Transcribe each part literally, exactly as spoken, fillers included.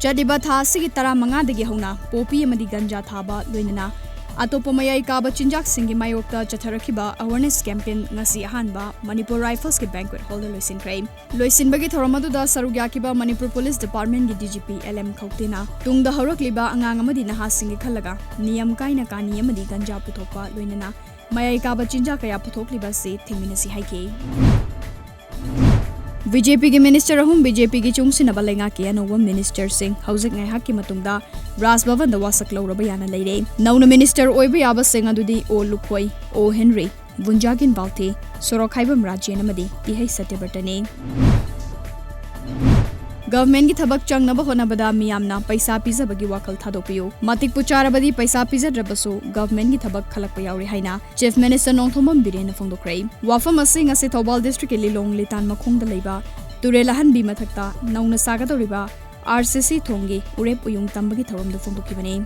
ꯆꯠꯂꯤꯕ ꯊꯥ ꯑꯁꯤꯒꯤ ꯇꯔꯥꯃꯉꯥꯗꯒꯤ ꯍꯧꯅ ꯄꯣꯄꯤ ꯑꯃꯗꯤ ꯒꯟꯖꯥ ꯊꯥꯕ, ꯂꯣꯏꯅꯅ ꯑꯇꯣꯞꯄ ꯃꯌꯥꯏ ꯀꯥꯕ ꯆꯤꯟꯖꯥꯛꯁꯤꯡꯒꯤ ꯃꯥꯌꯣꯛꯇ ꯆꯠꯊꯔꯛꯈꯤꯕ awareness campaign ꯉꯁꯤ ꯑꯍꯥꯟꯕ ꯃꯅꯤꯄꯨꯔ ꯔꯥꯏꯐꯜꯁꯀꯤ banquet hallꯗ ꯂꯣꯏꯁꯤꯟꯈ꯭ꯔꯦ꯫ ꯂꯣꯏꯁꯤꯟꯕꯒꯤ ꯊꯧꯔꯝ ꯑꯗꯨꯗ ꯁꯔꯨꯛ ꯌꯥꯈꯤꯕ ꯃꯅꯤꯄꯨꯔ ꯄꯨꯂꯤꯁ ꯗꯤꯄꯥꯔꯠꯃꯦꯟꯒꯤ DGP L M ꯈꯧꯇꯦꯅ ꯇꯨꯡꯗ ꯍꯧꯔꯛꯂꯤꯕ ꯑꯉꯥꯡ ꯑꯃꯗꯤ ꯅꯍꯥꯁꯤꯡꯒꯤ ꯈꯜꯂꯒ ꯅꯤꯌꯝ ꯀꯥꯏꯅ ꯀꯥꯅꯤ ꯑꯃꯗꯤ ꯒꯟꯖꯥ ꯄꯨꯊꯣꯛꯄ, ꯂꯣꯏꯅꯅ ꯃꯌꯥꯏ ꯀꯥꯕ ꯆꯤꯟꯖꯥꯛ ꯀꯌꯥ ꯄꯨꯊꯣꯛꯂꯤꯕ ꯑꯁꯤ ꯊꯤꯡꯃꯤꯟꯅꯁꯤ ꯍꯥꯏꯈꯤ꯫ BJPꯒꯤ minister ꯑꯍꯨꯝ BJPꯒꯤ ꯆꯨꯡꯁꯤꯟꯅꯕ ꯂꯩꯉꯥꯛꯀꯤ ꯑꯅꯧꯕ ministerꯁꯤꯡ ꯍꯧꯖꯤꯛ ꯉꯥꯏꯍꯥꯛꯀꯤ ꯃꯇꯨꯡꯗ ꯔꯥꯖ ꯚꯕꯟꯗ ꯋꯥꯁꯛ ꯂꯧꯔꯕ ꯌꯥꯅ ꯂꯩꯔꯦ꯫ ꯅꯧꯅ minister ꯑꯣꯏꯕ ꯌꯥꯕꯁꯤꯡ ꯑꯗꯨꯗꯤ ꯑꯣ ꯂꯨꯈꯣꯏ, ꯑꯣ ꯍꯦꯟꯔꯤ, ꯕꯨꯟꯖꯥꯒꯤꯟ ꯕꯥꯜꯊꯦ, ꯁꯣꯔꯣꯛꯈꯥꯏꯕꯝ ꯔꯥꯖꯦꯟ ꯑꯃꯗꯤ ꯇꯤꯍꯩ ꯁꯇ꯭ꯌꯕ꯭ꯔꯇꯅꯤ꯫ Governmentꯀꯤ ꯊꯕꯛ ꯆꯪꯅꯕ ꯍꯣꯠꯅꯕꯗ ꯃꯤꯌꯥꯝꯅ ꯄꯩꯁꯥ ꯄꯤꯖꯕꯒꯤ ꯋꯥꯈꯜ ꯊꯥꯗꯣꯛꯄꯤꯌꯨ꯫ ꯃꯇꯤꯛꯄꯨ ꯆꯥꯔꯕꯗꯤ ꯄꯩꯁꯥ ꯄꯤꯖꯗ꯭ꯔꯕꯁꯨ governmentꯀꯤ ꯊꯕꯛ ꯈꯜꯂꯛꯄ ꯌꯥꯎꯔꯤ ꯍꯥꯏꯅ Chief Minister ꯅꯣꯡꯊꯣꯝꯕꯝ ꯕꯤꯔꯦꯟꯅ ꯐꯣꯡꯗꯣꯛꯈ꯭ꯔꯦ꯫ ꯋꯥꯐꯝ ꯑꯁꯤ ꯉꯁꯤ ꯊꯧꯕꯥꯜ districtꯀꯤ ꯂꯤꯂꯣꯡ ꯂꯤꯇꯥꯟ ꯃꯈꯣꯡꯗ ꯂꯩꯕ ꯇꯨꯔꯦꯜ ꯑꯍꯟꯕꯤ ꯃꯊꯛꯇ ꯅꯧꯅ ꯁꯥꯒꯗꯧꯔꯤꯕ RCC ꯊꯣꯡꯒꯤ ꯎꯔꯦꯞ ꯎꯌꯨꯡ ꯇꯝꯕꯒꯤ ꯊꯧꯔꯝꯗ ꯐꯣꯡꯗꯣꯛꯈꯤꯕꯅꯤ꯫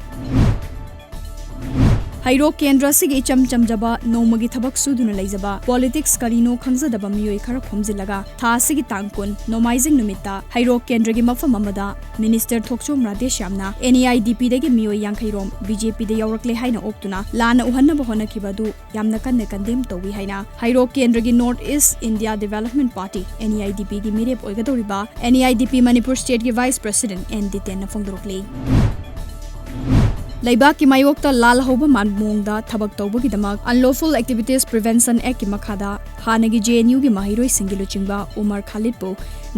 ꯍꯩꯔꯣꯛ ꯀꯦꯟꯗ꯭ꯔ ꯑꯁꯤꯒꯤ ꯏꯆꯝ ꯆꯝꯖꯕ, ꯅꯣꯡꯃꯒꯤ ꯊꯕꯛ ꯁꯨꯗꯨꯅ ꯂꯩꯖꯕ, politics ꯀꯔꯤꯅꯣ ꯈꯪꯖꯗꯕ ꯃꯤꯑꯣꯏ ꯈꯔ ꯈꯣꯝꯖꯤꯜꯂꯒ ꯊꯥ ꯑꯁꯤꯒꯤ ꯇꯥꯡ ꯀꯨꯟ, ꯅꯣꯡꯃꯥꯏꯖꯤꯡ ꯅꯨꯃꯤꯠꯇ ꯍꯩꯔꯣꯛ ꯀꯦꯟꯗ꯭ꯔꯒꯤ ꯃꯐꯝ ꯑꯃꯗ Minister ꯊꯣꯛꯆꯣꯝ ꯔꯥꯙꯦꯁ꯭ꯌꯥꯝꯅ NEIDPꯗꯒꯤ ꯃꯤꯑꯣꯏ ꯌꯥꯡꯈꯩ ꯔꯣꯝ BJPꯗ ꯌꯥꯎꯔꯛꯂꯦ ꯍꯥꯏꯅ ꯑꯣꯛꯇꯨꯅ ꯂꯥꯟꯅ ꯎꯍꯟꯅꯕ ꯍꯣꯠꯅꯈꯤꯕ ꯑꯗꯨ ꯌꯥꯝꯅ ꯀꯟꯅ condemn ꯇꯧꯏ ꯍꯥꯏꯅ ꯍꯩꯔꯣꯛ ꯀꯦꯟꯗ꯭ꯔꯒꯤ North East India Development Party, NEIDPꯒꯤ ꯃꯤꯔꯦꯞ ꯑꯣꯏꯒꯗꯧꯔꯤꯕ NEIDP ꯃꯅꯤꯄꯨꯔ stateꯀꯤ vice president ꯑꯦꯟ ꯗꯤꯇꯦꯟꯅ ꯐꯣꯡꯗꯣꯔꯛꯂꯤ꯫ ꯂꯩꯕꯥꯛꯀꯤ ꯃꯥꯌꯣꯛꯇ ꯂꯥꯜꯍꯧꯕ ꯃꯥꯟꯕ ꯃꯑꯣꯡꯗ ꯊꯕꯛ ꯇꯧꯕꯒꯤꯗꯃꯛ Unlawful Activities Prevention Actꯀꯤ ꯃꯈꯥꯗ ꯍꯥꯟꯅꯒꯤ JNUꯒꯤ ꯃꯍꯩꯔꯣꯏꯁꯤꯡꯒꯤ ꯂꯨꯆꯤꯡꯕ ꯎꯃꯔ ꯈꯥꯂꯤꯗꯄꯨ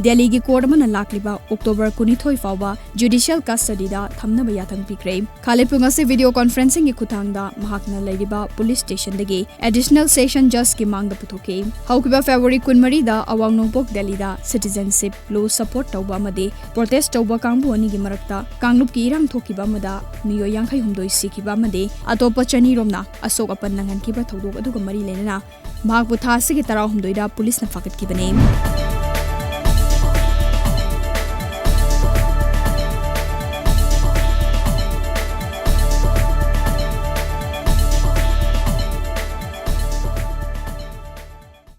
ꯗꯦꯜꯂꯤꯒꯤ court ꯑꯃꯅ ꯂꯥꯛꯂꯤꯕ October ꯀꯨꯟꯅꯤꯊꯣꯏ ꯐꯥꯎꯕ judicial custodyꯗ ꯊꯝꯅꯕ ꯌꯥꯊꯪ ꯄꯤꯈ꯭ꯔꯦ꯫ ꯈꯥꯂꯤꯗꯄꯨ ꯉꯁꯤ video conferencingꯒꯤ ꯈꯨꯠꯊꯥꯡꯗ ꯃꯍꯥꯛꯅ ꯂꯩꯔꯤꯕ police stationꯗꯒꯤ Additional Session Judgeꯀꯤ ꯃꯥꯡꯗ ꯄꯨꯊꯣꯛꯈꯤ꯫ ꯍꯧꯈꯤꯕ February ꯀꯨꯟꯃꯔꯤꯗ ꯑꯋꯥꯡ ꯅꯣꯡꯄꯣꯛ ꯗꯦꯜꯂꯤꯗ citizenship law support ꯇꯧꯕ ꯑꯃꯗꯤ protest ꯇꯧꯕ ꯀꯥꯡꯕꯨ ꯑꯅꯤꯒꯤ ꯃꯔꯛꯇ ꯀꯥꯡꯂꯨꯞꯀꯤ ꯏꯔꯥꯡ ꯊꯣꯛꯈꯤꯕ ꯑꯃꯗ ꯃꯤꯑꯣꯏ ꯌꯥꯡꯈꯩ ꯍꯨꯝꯗꯣꯏ ꯁꯤꯈꯤꯕ ꯑꯃꯗꯤ ꯑꯇꯣꯞꯄ ꯆꯅꯤ ꯔꯣꯝꯅ ꯑꯁꯣꯛ ꯑꯄꯟ ꯅꯪꯍꯟꯈꯤꯕ ꯊꯧꯗꯣꯛ ꯑꯗꯨꯒ ꯃꯔꯤ ꯂꯩꯅꯅ ꯃꯍꯥꯛꯄꯨ ꯊꯥ ꯑꯁꯤꯒꯤ ꯇꯔꯥꯍꯨꯝꯗꯣꯏꯗ policeꯅ ꯐꯥꯒꯠꯈꯤꯕꯅꯤ꯫